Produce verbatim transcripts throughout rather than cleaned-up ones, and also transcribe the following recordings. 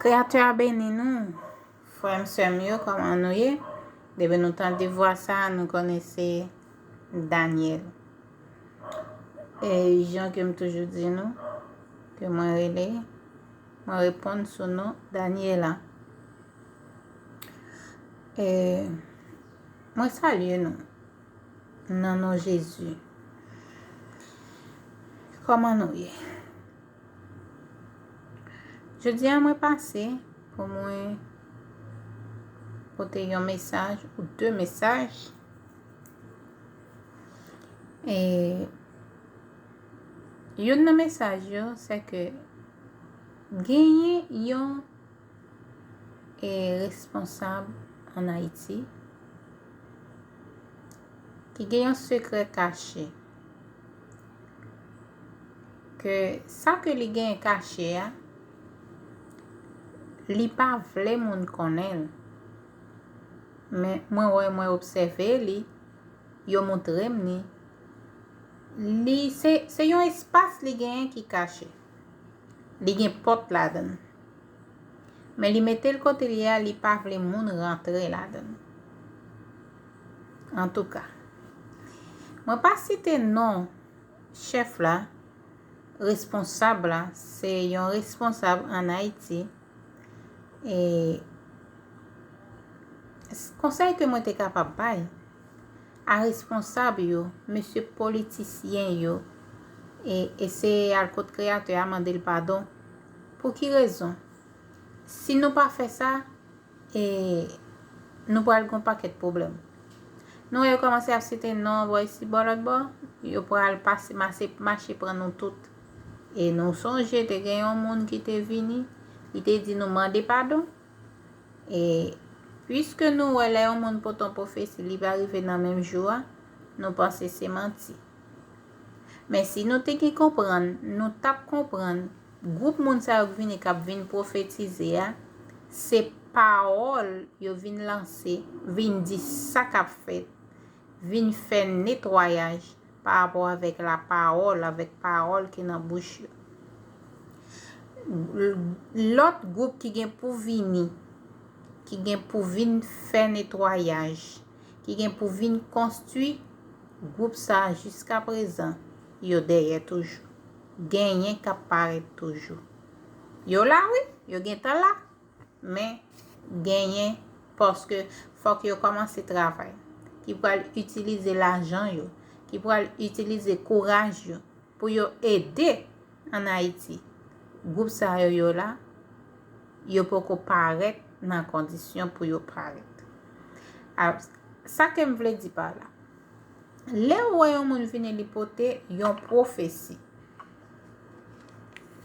Kreyatè a beni nou. Frè m, sè m yo, kòman nou ye? Depi nou tande vwa sa a, nou konnen se Daniel. E jan ke m toujou di nou, ke mwen rele, mwen reponn sou non Daniela. E mwen salye nou nan non Jezi. Kòman nou ye? Jodi a mwen pase pou mwen pote yon mesaj ou de mesaj. E youn nan mesaj yo, se ke genyen yon e responsab ann Ayiti ki gen yon sekrè kache. Ke sa ke li genyen kache a, li pa vle moun konnen l. Men mwen wè, mwen obsève li, yo montre m li. Li se, se yon espas li genyen ki kache. Li gen pòt ladan l. Men li mete l kote l ye a, li pa vle moun rantre ladan l. Antouka, mwen pa site non chèf la, responsab la, se yon responsab ann Ayiti. E s-, konsèy ke mwen te kapab bay a responsab yo, mesye politisyen yo, e eseye al kot Kreyatè a, mande l padon. Pou ki rezon? Si nou pa fè sa, e nou pral gen yon pakèt pwoblèm. Nou wè yo kòmanse ap site non bò isi, bò lòt bò, yo pral pase, mache, mache pran nou tout. E nou sonje, te gen yon moun ki te vini, li te di nou mande padon. E piske nou wè lè yon moun pote yon pwofesi, li pa rive nan menm jou a, nou panse se manti. Men si nou te gen konprann, nou t ap konprann gwoup moun sa yo k vini, k ap vin pwofetize a, se pawòl yo vin lanse, vin di sa k ap fèt, vin fè netwayaj pa rapò avèk lapawòl, avèk pawòl ki nan bouch yo. Lòt gwoup ki gen pou vini, ki gen pou vin fè netwayaj, ki gen pou vin konstwi gwoup sa a, jiskaprezan, yo dèyè toujou. Genyen k ap parèt toujou. Yo la, wi, yo gentan la, men genyen, paske fòk yo kòmanse travay, ki pral itilize lajan yo, ki pral itilize kouraj yo pou yo ede ann Ayiti. Gwoup sa yo, yo la, yo poko parèt nan kondisyon pou yo parèt. A, sa ke m vle di pa la, lè w wè yon moun vini, li pote yon pwofesi,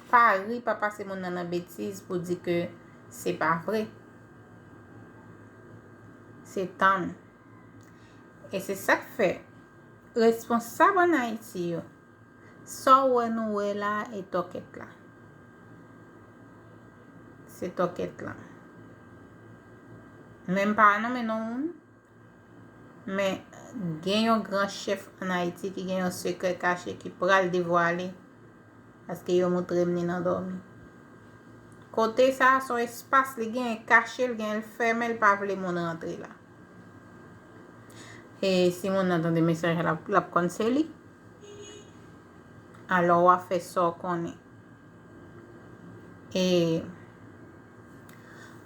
pa ri, pa pase moun nan nan betiz pou di ke se pa vre. Se tann. E se sa k fè responsab ann Ayiti yo, sa w wè nou wè la, e tòkèt la. Se tòkèt la. Men m pa nonmen non moun, men gen yon gran chèf ann Ayiti ki gen yon sekrè kache ki pral devwale, paske yo montre m li nan dòmi. Kote sa a, se yon espas li genyen kache, l genyen l fèmen, l pa vle moun rantre la. E si moun nan tande mesaj la, l ap, l ap konn se li. Alò, w a fè sa w konnen. E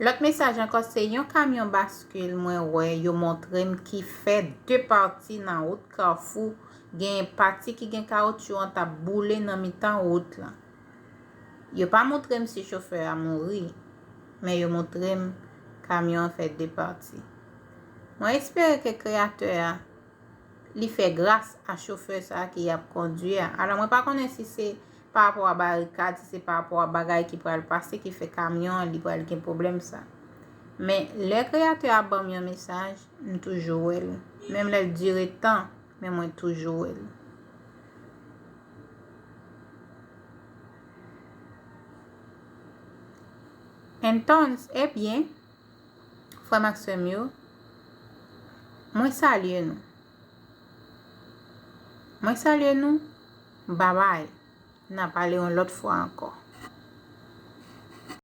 lòt mesaj ankò, se yon kamyon baskil mwen wè yo montre m ki fè de pati nan wout Kafou. Gen pati ki gen kawotchou an t ap boule nan mitan wout lan. Yo pa montre m si chofè a mouri, men yo montre m kamyon an fè de pati. Mwen espere ke Kreyatè a, li fè gras a chofè sa a ki ap kondui a. Alò, mwen pa konnen si se pa rapò a barikad, si se pa rapò a bagay ki pral pase, ki fè kamyon an, li pral gen pwoblèm sa. Men, lè Kreyatè a ban m yon mesaj, m toujou wè l. Menm lè l dire tan, men mwen toujou wè l. Entonces, ebyen, frè m ak sè m yo, mwen salye nou. Mwen salye nou. Babay. N a pale yon lòt fwa ankò.